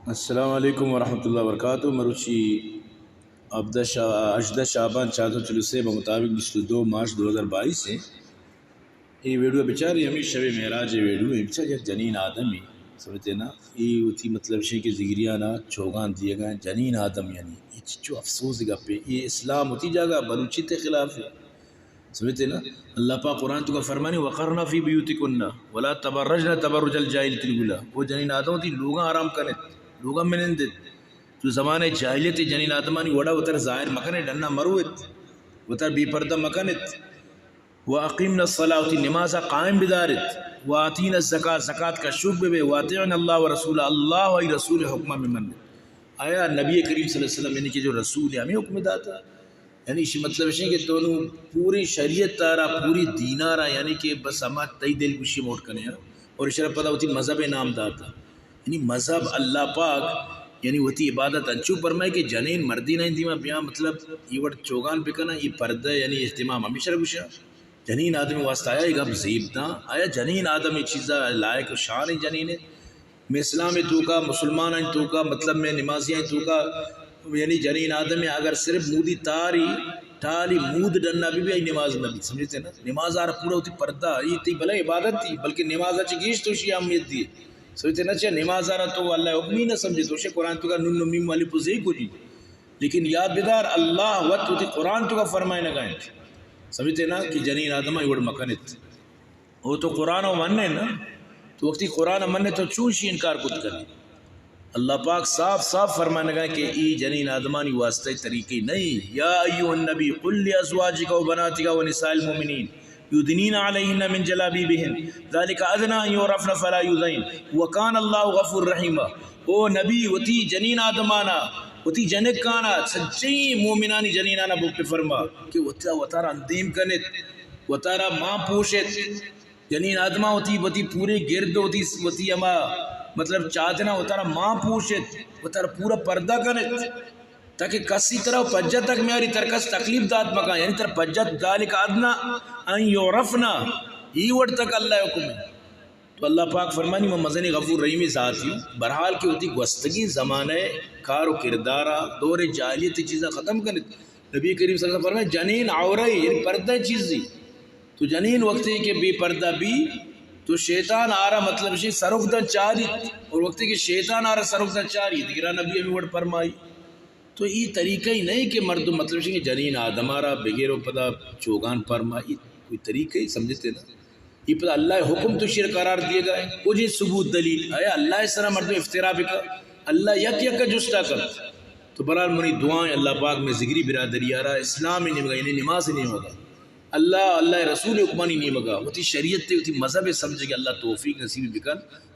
السلام علیکم ورحمۃ اللہ وبرکاتہ۔ مروچی ہبدہ شا-، ہژدہ شعبان چار سو چل و سے بہ مطابق بیست و دو مارچ دو ہزار بائیس ہیں۔ اے ویڈیو بچار، اے ہمیں شب معراج ویڈیو ہیں۔ بچار یک جنین آدمی، سمجھتے نا، اے وتی مطلب شے کہ زگریانا چوگان دیگا جنین آدم، یعنی اے چچو افسوس گپے۔ اے اسلام وتی جاگہ بلوچیت خلاف ہے۔ سمجھتے نا؟ اللہ پاک قرآن تو کا فرمانی، وقرن فی بیوتکن ولا تبرجن تبرج الجاہلیۃ الاولی۔ وہ جنین آدم وتی لوگاں آرام کنت، لوگاں منندت۔ تو زمانہ جاہلیت جنین آدمانی وڑا وتر ظاہر مکنت، ڈنا مروت، وتر بے پردہ مکنت۔ و اقیمن الصلاۃ، وتی نماز قائم بدارت۔ و آتین الزکات، زکات کشوک ببے۔ و اطیعن اللہ و رسول، اللہ و آئی رسول حکمہ بمنت۔ آیا نبی کریم صلی اللہ علیہ وسلم یعنی کہ جو رسول ہے ہمیں حکم داتا؟ یعنی ایشی مطلب اش کہ تو نوں پوری شریعت ءَ را، پوری دین ءَ را، یعنی کہ بس ہما تئی دل گوشی موٹ کنے ہاں، اور ایشرا پدا وتی مذہب ءِ نام داتا۔ یعنی مذہب اللہ پاک یعنی وتی عبادت انچو فرمائے کہ جنین مردینانی دیما بیا، مطلب اے وڑ چوگان بکنا، اے پردہ یعنی اہتمام ہمیشرا گوشا۔ جنین آدمی واسطہ آیا اے گپ زیب داں، آیا جنین آدم اے چیزا لائق و شان ہے جنین ہے۔ مئے اسلام ءِ توکا، مسلمانانی توکا، مطلب مئے نمازیانی توکا، یعنی جنین آدم ءَ اگر صرف مودی تاری، ٹالی مود ڈنا بی بی، آئی نماز نہ بیت، سمجھتے نا؟ نماز آرا پورا وتی پردہ، اے تئی بلے عبادت تھی، بلکہ نماز ءَ چہ گیش تو شی اہمیت دی۔ سمجھتے نا؟ چہ نماز آرا تو اللہ حکمی نہ سمجھے، تو شے قرآن توکا نون و میم الف و زے کو جی۔ لیکن یاد بدار، اللہ وت وتی قرآن توکا فرمائے نہ گائیں۔ سمجھتے نا کہ جنین آدم ءَ اے وڑ مکنت۔ او تو قرآن ءَ منّے نا، تو وقتی قرآن ءَ منّے تو چون شی انکار کت کنی؟ اللہ پاک صاف صاف فرمانگا کہ ای جنین آدمانی واسطہ طریقے نہیں۔ یا ایھا النبی قل لازواجک و بناتک و نساء المؤمنین یدنین علیہن من جلابیبہن ذالک ادنی ان یعرفن فلا یؤذین وکان اللہ غفور رحیما۔ او نبی، وتی جنین آدمانا، وتی جنکانا، سجیں مومنانی جنینانا بگپ فرما کہ وتا وتارا اندیم کنت، وتارا مان پوشت۔ جنین آدما وتی، وتی پورے گرد، وتی، وتی ہما مطلب چادنا وتارا مان پوشت، وتارا پورا پردہ کنت، تاکہ کسی ترا پجہ تک میاری، تر کس تکلیف دات مکان، یعنی تر پجہ، ذالک ادنی ان یعرفن، ای وڑ تک اللہ حکم ہے۔ تو اللہ پاک فرمانی، من مزنیں غفور رحیمیں ذاتی ہوں۔ بہرحال کہ وتی گوستگیں زمانہ ءِ کار و کردارا، دور جاہلیت چیزاں ختم کنت۔ نبی کریم صلی اللہ علیہ وسلم فرمائے، جنین عورہ، یعنی پردہ چیزی۔ تو جنین وقتی کہ بے پردہ بی، تو شیطان آرا مطلب شی سرخ دن چاری، اور وقتی کہ شیطان آرا سرخ دن چاری، دیگرا نبی ہمیں وڑ فرمائی۔ تو ای طریقہ ہی نہیں کہ مردم مطلب شی کہ جنین آدم آرا بگیر و پدا چوگان فرمائی، کوئی طریقہ ہی سمجھتے نا؟ اے پدا اللہ ءِ حکم تو شیر قرار دیگا ہے۔ کجیں ثبوت دلیل؟ آیا اللہ ءِ سرا مردم افترا بکا؟ اللہ یک یک ءَ جستا کنت۔ تو بہرحال منی دعائیں اللہ پاک مئے زگری برادری آرا اسلام ءِ نیمگا، یعنی نماز ءِ نیمگا، اللہ، اللہ ءِ رسول ءِ حکمانی نیمگا، وتی شریعت ءِ، وتی مذہب ءِ سمجھگ ءِ اللہ توفیق نصیب بکن۔